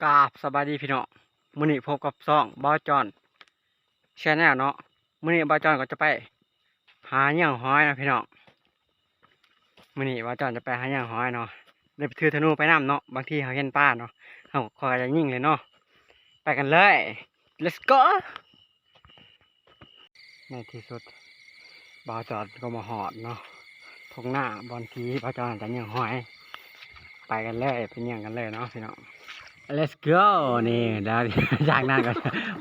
ກາບສະບາຍດີພີ່ນ້ອງ ມື້ນີ້ພົບກັບຊ່ອງບ່າວຈອນ Channel ເນາະ. ມື້ນີ້ບ່າວຈອນກໍຈະໄປຫາເຫຍື່ອງຫອຍເນາະພີ່ນ້ອງ. ມື້ນີ້ບ່າວຈອນຈະໄປຫາເຫຍື່ອງຫອຍເນາະ ໄດ້ຖືທະນູໄປນຳເນາະ. ບາງທີເຮົາເຫັນປາເນາະ ເຮົາກໍຢາກຍິງເລີຍເນາະ. ໄປກັນເລີຍ Let's go. ໃນທີ່ສຸດບ່າວຈອນກໍມາຮອດເນາະ ທົ່ງນາບ່ອນທີ່ບ່າວຈອນຈະເຫຍື່ອງຫອຍ. ໄປກັນເລີຍ ໄປເຫຍື່ອງກັນເລີຍເນາະພີ່ນ້ອງ. Let's go. ນີ້ ຈາກນັ້ນກໍ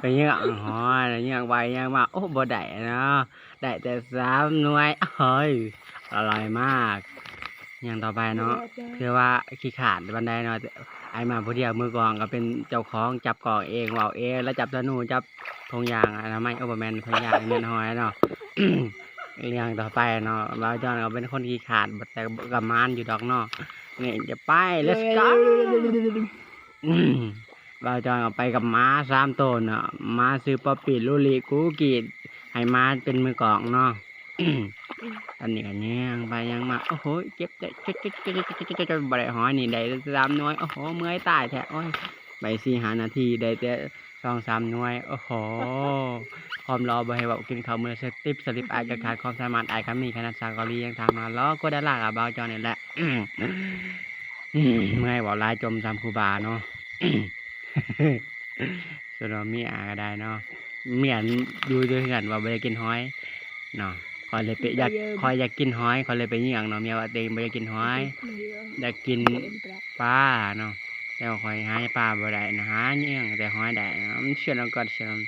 ໄປເຫຍື່ອງຫອຍ ເຫຍື່ອງໄປເຫຍື່ອງມາ ໂອ້ ບໍ່ໄດ້ເນາະ ໄດ້ແຕ່ສາມໜ່ວຍ. ໂອ້ຍ ອະລ່ອຍມາກ. ເຫຍື່ອງຕໍ່ໄປເນາະ ຖືວ່າຂີ້ຂາດປານໃດເນາະ. ອ້າຍມາຜູ້ດຽວ ມືກອງກໍເປັນເຈົ້າຂອງ ຈັບກອງເອງ ເວົ້າເອງ ແລະ ຈັບທະນູ ຈັບຖົງຢາງອະນາໄມ ໂອ້ ບໍ່ແມ່ນຖົງຢາງ ແມ່ນຫອຍເນາະ. ເຫຍື່ອງຕໍ່ໄປເນາະ ບ່າວຈອນກໍເປັນຄົນຂີ້ຂາດ ແຕ່ກໍໝານຢູ່ດອກເນາະ. ນີ້ຈະໄປ Let's go. ບ່າວຈອນກໍໄປກັບໝາສາມໂຕເນາະ ໝາຊື່ປັອບປີ້ ລູລີ ກູກີ ໃຫ້ໝາເປັນມືກອງເນາະ. ຕອນນີ້ກໍເຫຍື່ອງໄປເຫຍື່ອງມາ ໂອ້ໂຫ ເຈັບ ບໍ່ໄດ້ຫອຍນີ້ ໄດ້ສາມໜ່ວຍ. ໂອ້ໂຫ ເມື່ອຍຕາຍແທ້ ໂອ້ຍ ໄປສີ່ຫ້ານາທີໄດ້ແຕ່ສອງສາມໜ່ວຍ. ໂອ້ໂຫ ຄວາມຫຼໍ່ບໍ່ໃຫ້ເວົ້າ ກິນເຂົ້າມື້ລະສິບ ສະລິບອາຍກະຂາດ ຄວາມສາມາດອາຍກະມີ ຂະໜາດສາກອລີຍັງຖາມຫາຫຼໍ່ກວ່າດາລາ ບ່າວຈອນນີ້ແຫຼະ. ເມື່ອຍເວົ້າຫຼາຍ ຈົ່ມສ່ຳຄູບາເນາະ. ສ່ວນວ່າເມຍກໍໄດ້ເນາະ ເມຍຢູ່ແຕ່ເຮືອນວ່າບໍ່ໄດ້ກິນຫອຍເນາະ ຂ້ອຍເລີຍໄປຢາກ ຂ້ອຍຢາກກິນຫອຍ ຂ້ອຍເລີຍໄປເຫຍື່ອງເນາະ. ເມຍວ່າຕົວເອງບໍ່ຢາກກິນຫອຍ ຢາກກິນປາເນາະ ແຕ່ວ່າຂ້ອຍຫາປາບໍ່ໄດ້ນະ ຫາເຫຍື່ອງແຕ່ຫອຍໄດ້ນະ. ມັນເຊື່ອນຳກັນເຊື່ອນຳ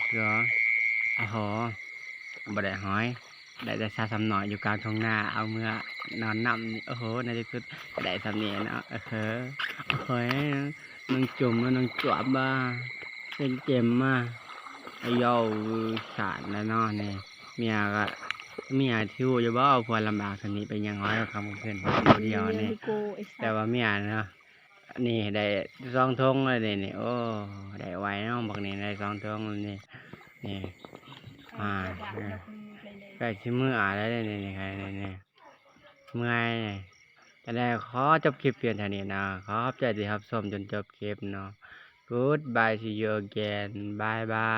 ເຊື່ອ ອາໂຫ ບໍ່ໄດ້ຫອຍ ໄດ້ແຕ່ສາສຳນ້ອຍຢູ່ກາງທົ່ງນາ ເອົາເມືອນອນນຳ. ໂອ້ໂຫ ໃນທີ່ສຸດກໍໄດ້ສ່ຳນີ້ເນາະ. ເອີ ໂອ້ຍ ນ້ອງຈຸ່ມ ນ້ອງຈວບ ເປັນເຈັມມາ ອາໂຢ ຂາດແລ້ວເນາະ. ນີ້ເມຍກໍ ເມຍຊິຮູ້ຢູ່ບໍ່ ຜົວລຳບາກສ່ຳນີ້ ໄປເຫຍື່ອງຫອຍຄ່ຳຄືນຜູ້ດຽວນີ້. ແຕ່ວ່າເມຍເນາະ ນີ້ໄດ້ສອງຖົງແລ້ວນີ້ ນີ້ ໂອ້ ໄດ້ໄວເນາະ ບັກນີ້ໄດ້ສອງຖົງແລ້ວນີ້ ນີ້ ອ່າ ໃກ້ຊິເມືອແລ້ວນີ້ ນີ້ ນີ້ ນີ້ ເມື່ອຍ. ຈັ່ງໃດຂໍຈົບຄລິບພຽງເທົ່ານີ້ເນາະ ຂໍຂອບໃຈທີ່ຮັບຊົມຈົນຈົບຄລິບເນາະ. Goodbye, see you again, bye bye.